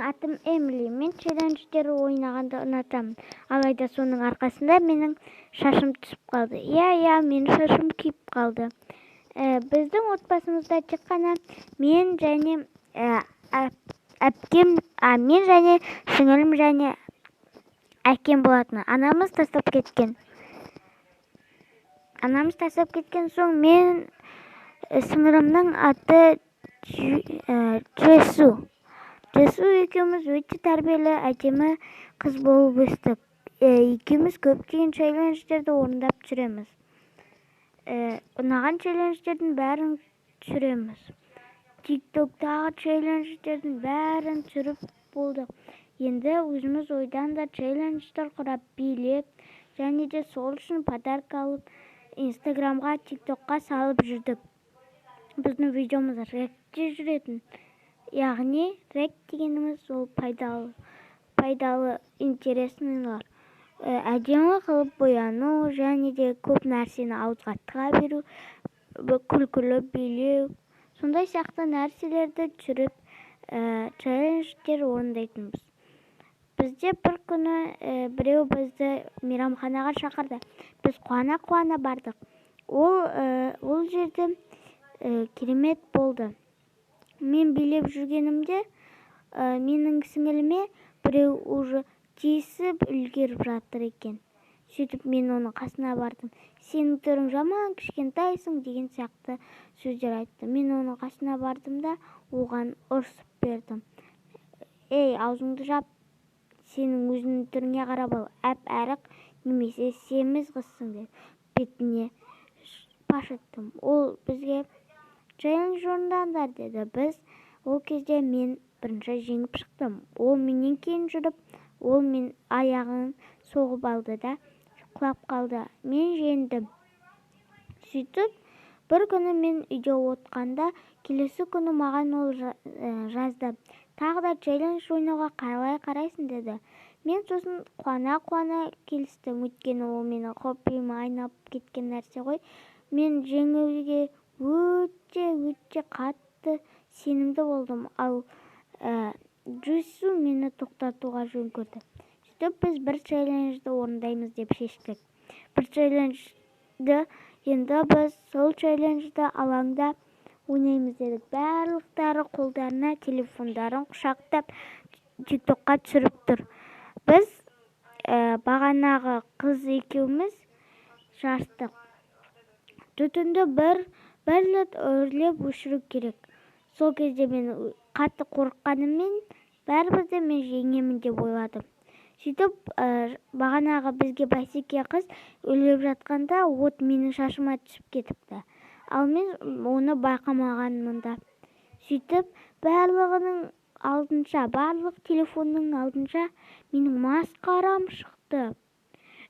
Атым Эмили. Мен челлендждер ойнағанды ұнатамын. Алайда соның арқасында менің шашым түсіп қалды. Иә, менің шашым күйіп қалды. Біздің отбасымызда тек қана мен және әпкем, мен және сіңілім және әкем болатын. Анамыз тастап кеткен. Анамыз тастап кеткен соң мен сіңілімнің аты Джесу. Джесу екеуміз өте тәрбиелі, әдемі қыз болып өстік. Екеуміз көптеген челлендждерді орындап түсіреміз. Ұнаған челлендждердің бәрін түсіреміз. ТикТоктағы челлендждердің бәрін түсіріп болдық. Енді өзіміз ойдан да челлендждер құрап, билеп, және де сол үшін подарок алып, Инстаграмға, ТикТокқа салып жүрдік. Біздің видеомыз ректе жүретін. Яғни рек дегеніміз ол пайдалы, пайдалы, интересныйлар. Әдемі қылып бояну және де көп нәрсені ауызға тыға беру, күлкілі билеу, сондай сияқты нәрселерді түсіріп, челлендждер орындайтынбыз. Бізде бір күні біреу бізді мейрамханаға шақырды. Біз қуана-қуана бардық. Ол жерде керемет болды. Мен билеп жүргенімде, менің сіңіліме біреу уже тиісіп үлгеріп жатыр екен. Сөйтіп мен оның қасына бардым. Сенің түрің жаман, кішкентайсың деген сияқты сөздер айтты. Мен оның қасына бардым да оған ұрсып бердім. Ей, аузыңды жап, сенің өзіңнің түріңе қарап ал, әп-әрік немесе семіз қызсың деп бетіне паш еттім. Ол бізге челлендж орындаңдар деді. Біз ол кезде мен бірінші жеңіп шықтым. Ол менен кейін жүріп, ол мен аяғын соғып алды да құлап қалды. Мен жеңдім. Сөйтіп, бір күні мен үйде отқанда, келесі күні маған ол жазды. Тағы да челлендж ойнауға қалай қарайсың деді. Мен сосын қуана-қуана келістім, өйткені ол менің хоббиіме айналып кеткен нәрсе ғой. Мен жеңуге өте-өте қатты сенімді болдым, ал Джису мені тоқтатуға жөн көрді. Сөйтіп біз бір челленджді орындаймыз деп шештік. Бір челленджді енді біз сол челленджді алаңда ойнаймыз дедік. Барлықтары қолдарына телефондарын құшақтап ТикТокқа түсіріп тұр. Біз бағанағы қыз екеуміз жарыстық. Түтінді бір рет үрлеп өшіру керек. Сол кезде мен қатты қорыққаныммен бәрібір де мен жеңемін деп ойладым. Сөйтіп, бағанағы бізге бәсеке қыз үрлеп жатқанда от менің шашыма түсіп кетіпті. Ал мен оны байқамағанмын да. Сөйтіп, барлығының алдынша, барлық телефонның алдынша менің масқарам шықты.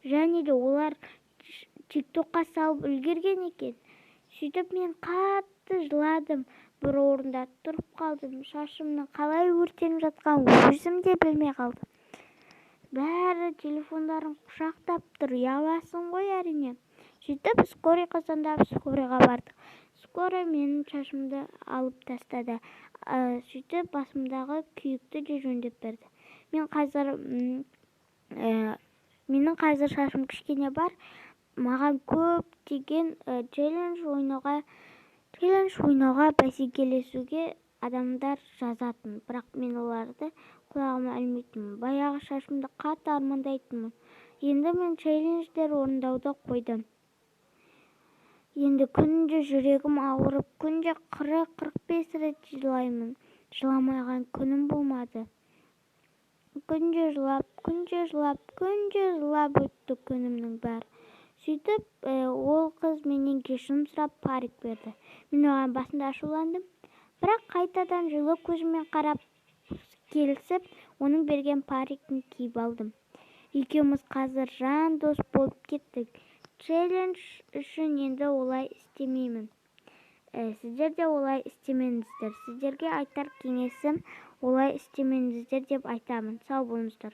Және де олар ТикТокқа салып үлгерген екен. Сөйтіп мен қатты жыладым. Бір орында тұрып қалдым. Шашымның қалай өртеніп жатқанын өзім де білмей қалдым. Бәрі телефондарын құшақтап тұр. Ұяласың ғой әрине. Сөйтіп скорыйға звондап, скорыйға бардық. Скорый менің шашымды алып тастады. Сөйтіп басымдағы күйікті де жөндеп берді. Мен менің қазір шашым кішкене бар. Маған көптеген челлендж ойнауға, бәсекелесуге адамдар жазатын. Бірақ мен оларды құлағыма ілмейтінмін. Баяғы шашымды қатты армандайтынмын. Енді мен челлендждер орындауды қойдым. Енді күнде жүрегім ауырып, күнде 40-45 рет жылаймын. Жыламаған күнім болмады. Күнде жылап, күнде жылап, күнде жылап өтті күнімнің бәрі. Сөйтіп, ол қыз менен кешірім сұрап парик берді. Мен оған басында ашуландым. Бірақ қайтадан жылы көзімен қарап келісіп, оның берген паригін киіп алдым. Екеуміз қазір жан дос болып кеттік. Челлендж үшін енді олай істемеймін. Сіздер де олай істемеңіздер. Сіздерге айтар кеңесім, олай істемеңіздер деп айтамын. Сау болыңыздар.